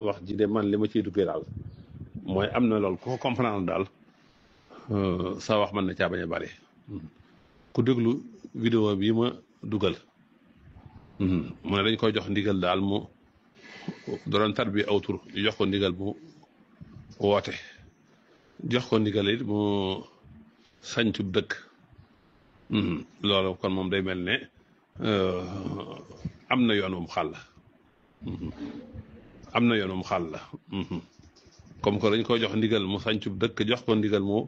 wax ji de man li ma ciy duggee daal mooy am na loolu ku ko comprendre daal sa wax mën na caa bañ a bari ku déglu vidéo bii ma dugal mu ne dañ koy jox ndigal daal mu doon tar bi aw tur ñu jox ko ndigal mu woote jox ko ndigal it mu sañcub dëkk loolu kon moom day mel ne am na yoon moom xàll am na yoon moom xàll comme que dañ koy jox ndigal mu sañcub dëkk jox ko ndigal mu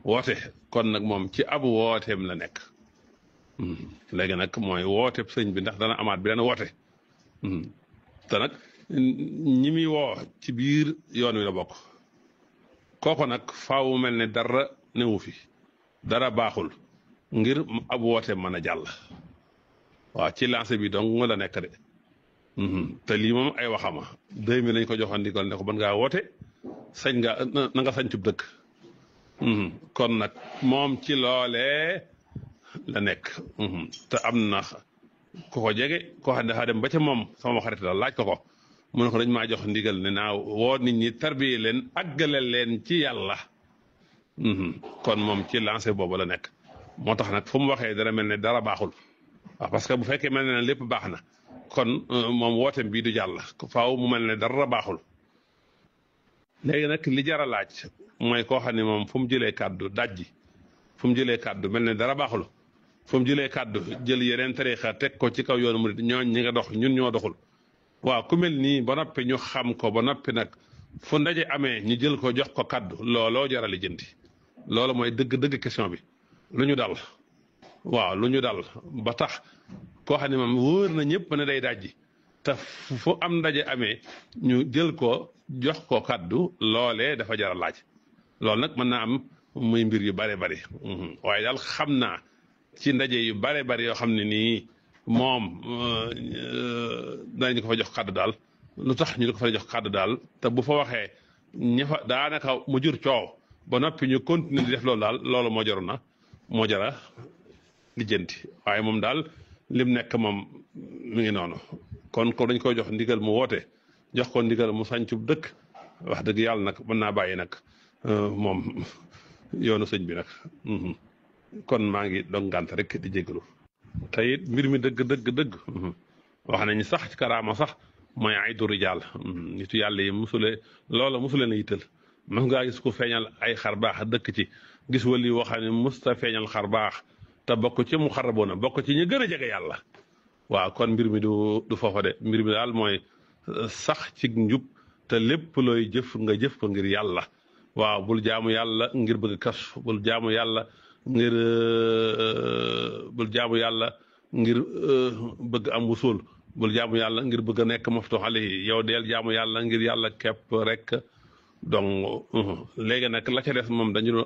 woote kon nag moom ci ab wooteem la nekk léegi nag mooy wooteeb sëñ bi ndax dana amaat bi dana woote te nag ñi muy woo ci biir yoon wi la bokk kooku nag faaw mel ne dara newu fi dara baaxul ngir ab wooteem mën a jàll waaw ci lancé bi donc nga la nekk de te lii moom ay waxama 2000 lañ ko joxoon ndigal ne ko ban ngaa woote sañ nga na nga sañcub dëkk kon nag moom ci loolee la nekk te am na ku ko jege koo xam ne dafa dem ba ca moom sama xarit la laaj ko mu ne ko dañ maa jox ndigal ne naa woo nit ñi tarbiye leen àggale leen ci yàlla kon moom ci lancé boobu la nekk moo tax nag fu mu waxee dara mel ne dara baaxul waaw parce que bu fekkee mel ne lépp baax na kon moom wooteem bii du jàll faaw mu mel ne dara baaxul léegi nag li jar a laaj mooy koo xam ne moom fu mu jëlee kàddu dajji fu mu jëlee kàddu mel ne dara baaxul fu mu jëlee kàddu jël yeneen tariixa teg ko ci kaw yoonu murid ñooñ ñi nga dox ñun ñoo doxul waaw ku mel nii ba noppi ñu xam ko ba noppi nag fu ndaje amee ñu jël ko jox ko kàddu looloo jar a lijjanti loolu mooy dëgg-dëgg question bi lu ñu dal waaw lu ñu dal ba tax koo xam ne moom wóor na ñëpp ne day dajji te fu am ndaje amee ñu jël ko jox ko kàddu loolee dafa jar a laaj loolu nag mën naa am muy mbir yu bare bari waaye daal xam naa ci ndaje yu bare bari yoo xam ne nii moom danañ ko fa jox kàddu daal lu tax ñu di ko fa jox kàddu daal te bu fa waxee ña fa daanaka mu jur coow ba noppi ñu continuer di def loolu daal loolu moo jaru na moo jara lijjanti waaye moom daal lim nekk moom mi ngi noonu kon ko dañ koy jox ndigal mu woote jox ko ndigal mu sañcub dëkk wax dëgg yàlla nag mën naa bàyyi nag moom yoonu sëñ bi nag kon maa ngi dong ngànt rek di jégalu te it mbir mi dëgg wax nañ sax ci karaama sax mooy ay du rijaal nitu yàlla yi loola musule na yittal mos ngaa gis ku feeñal ay xar baax dëkk ci gis wali woo xam ne musta feeñal xar baax te bokk ci mu xaraboona bokk ci ñu gën a jege yàlla waaw kon mbir mi du foofa de mbir mi daal mooy sax ci njub te lépp looy jëf nga jëf ko ngir yàlla waaw bul jaamu yàlla ngir bëgg kas bul jaamu yàlla ngir bëgg am wusul bul jaamu yàlla ngir bëgg a nekk maftuux alayhi yow deel jaamu yàlla ngir yàlla képp rek donc léegi nag la ca des moom dañu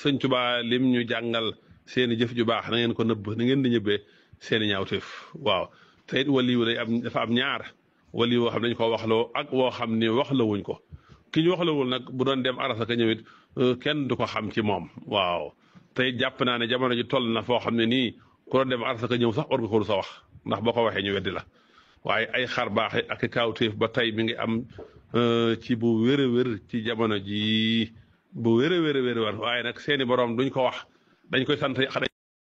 sëñ Tuubaa lim ñu jàngal seeni jëf ju baax na ngeen ko nëbb na ngeen di ñëbbee seeni ñaawteef waaw te it waliyu dafa am ñaar waliyu woo xam dañ ko waxloo ak woo xam ni waxlawuñ ko ki ñu waxlawul nag bu doon dem arasa ka ñëwit kenn du ko xam ci moom waaw te it jàpp naa ne jamono ji toll na foo xam ne nii ku doon dem arasa ka ñëw sax war nga ko sa wax ndax boo ko waxee ñu weddi la waaye ay xar baax ak kaawteef ba tey mi ngi am ci bu wér a wér ci jamono ji bu wér a wér waaye nag seeni borom duñ ko wax dañ koy sant